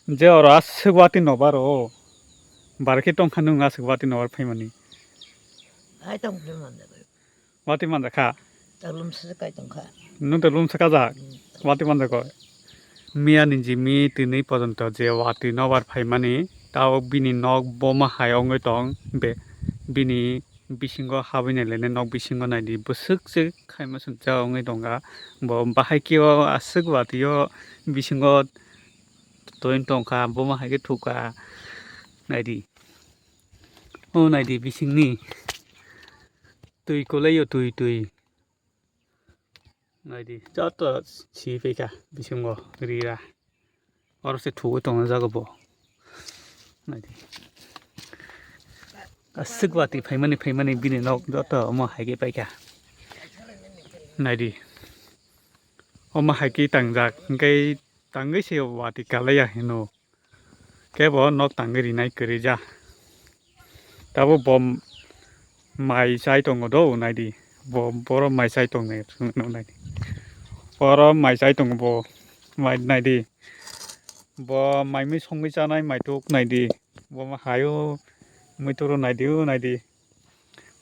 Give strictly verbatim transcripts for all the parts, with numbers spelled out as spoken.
Je oro aswk watwi nobar o. Bar khe tongkha nwng aswk watwi nobar phaimani. Hai tong phai manjak. Watwi manjak kha. Talum se kai tongkha. Nwng talum se kajak. Hmm. Watwi manjak kho. Miya ni jimi tini pojonto je watwi nobar phaimani, tao bini nok boma hai wngwi tong be, bini bisingo habwi nai lainai nok bisingo naidi bwswk se khaima swngjak wngwi tongkha. Bo bahai khe o aswk watwi o bisingo toin tongkha, boma hai khe thukha. Naidi. O naidi bisingni twi kwlai o twi twi. Naidi, joto si phaikha bisingo rira. Oro se thugwi tongna jago bo. Naidi. Aswk watwi phaimani, phaimani bini nok joto omo hai khe paikha. Naidi. Omo hai khe tangjak, hwnkhe tangwi se watwi kalaiya hino. Kebo nok tangwi rinai kwrwi ja. Tabuk bo mai chai tongo do, naidi. Bo, boro mai chai tongnai, naidi. Boro mai chai tongo bo, mai naidi. Bo mai mui songwi chanai maituk naidi. Bo ma hayo muituro naidi, o naidi.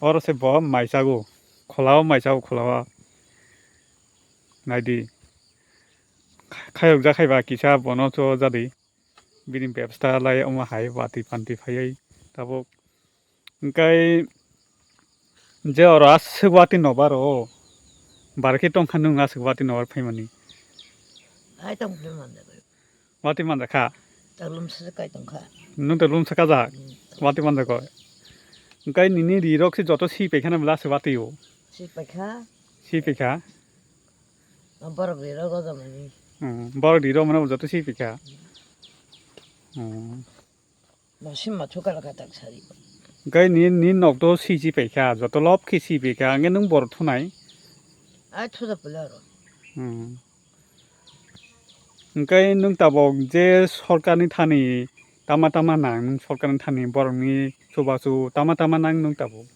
Oro se bo mai chago. Kholao mai chago, kholao. Naidi. Khayokjak hai ba kisa bono cho jadi. Bini bebsta lai omo hai watwi pantwi phaiwi tabuk. Hwnkhe je oro aswk watwi nobar o. Bar khe tongkha nwng aswk watwi nobar phaimani. Hai tong phai manjak. Watwi manjak kha. Talum se kai tongkha. Nwng talum se kajak. Hmm. Watwi manjak kho. Hwnkhe nini rirok se joto si paikha na bwla aswk watwi o. Si paikha. Si paikha. Borok rirok o jomani. Hmm, borok rirok mano joto si paikha. Hmm. Bo sim ma thuka laka tak sari. Hwnkhe ni, ni nok to si si paikha, joto lop khe si paikha, hwnkhe nwng borok thunai? Ai thuda pula oro. Hmm. Hwnkhe nwng tabok je sorkarni thani tama tama nang, nwng sorkarni thani borokni chubachu tama tama nang nwng tabok?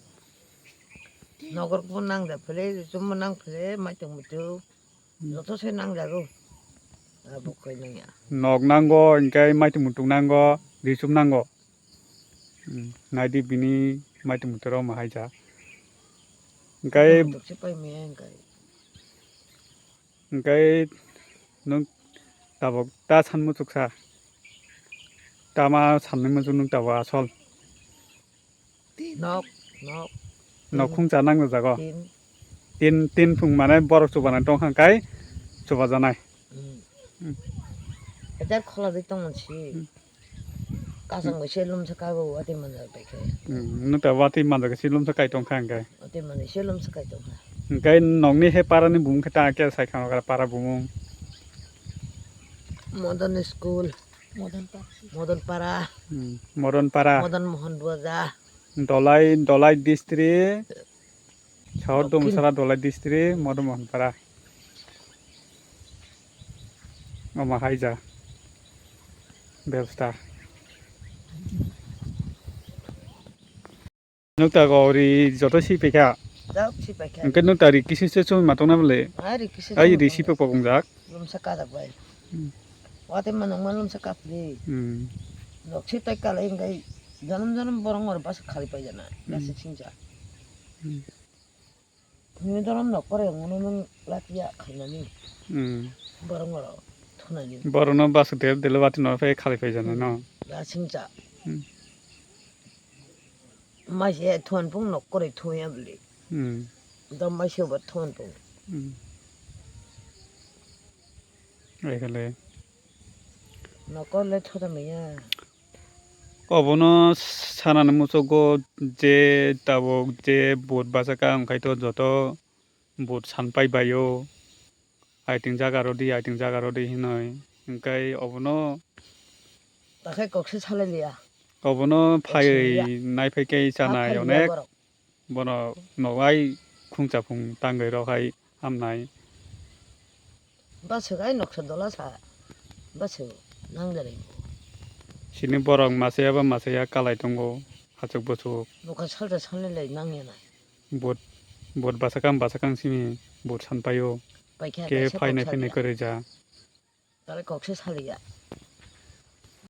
Nogor bo nang da phele, chumbo nang phele, maitung muitu. Hmm. Joto se nangjago. Abo koi nangya. Nok nango, hwnkhe maitung muitung nango, risum nango. Hmm, naidi bini maitung muitung rok ma haija. Hwnkhe maitung muitung se pai maya hwnkhe. Hwnkhe nwng tabok ta san muchuksa. Tama sanni muchuk nwng tabok asol. Nok, nok. Nok khungsa nang jago. Tin. Tin, tin phung mane borok chubana tong kha kai chubajanai. Hmm. Hmm. Ejar khola di tong si. Hmm. Kasang bai se lum sa kai bo wati manjak bai khe. Hmm, nwng ta wati manjak se lum sa kai tong kha hwnkhe. Wati manjak se lum sa kai tong kha. Hwnkhe nokni he para ni bumung khe ta khe sai kha para bumung. Modern school. Modern para. Modern para. Hmm, Modern para. Modern Mohan Boja. Dolai, Dolai district. South Dokhin. Dumsara Dolai district, Modern Mohan para. Omo haija. Bebsta. Nwng ta gori joto si paikha. Jok si paikha. Hwnkhe nwng ta ri kisi se chumi ma tongna bole. Ai ri kisi. Ai chumi ri si tongna. Pe pokong jak. Lum sa kajak bai. Hmm. Wate manung ma lum sa kapli. Hmm. Nok si tai kalai hwnkhe janam janam borok ngor bas khali pai jana. Hmm. Bas singsa. Hmm. Nini dorom nok kore ngono nung latia khainani. Hmm. Borok ngoro thunani. Borok no bas del del wati no phai khali pai jana no. Hmm. Bas singsa. Hmm. Maise thon pung nok kore thuya bli. Hmm. Dom maise ba thon pung. Hmm. Ekale. Nokole thoda maya. Obono sanani muchugo je tabuk je vote bachakha, hwnkhe to joto vote sanpai baio, aiting jaga rodi, aiting jaga rodi hinwi. Hwnkhe obono. Takhai kokse salai liya. Obono kokse phaiwi liya. Naiphai khe chanai onek. Borok. Bono nogai khungcha phung tangwi rok hai hamnai. Bwswk ai noksa dola sa. Bwswk nang jani. Sini borok masa ya ba masa ya kalai tongo, hachuk buchuk. Nokha salsa salnai lai nang ya na. Vote, vote bwsakang bwsakang simi vote san paio. Paikha, ke kaisa phainai kok phainai salya. Kwrwi ja. Tale kokse saliya.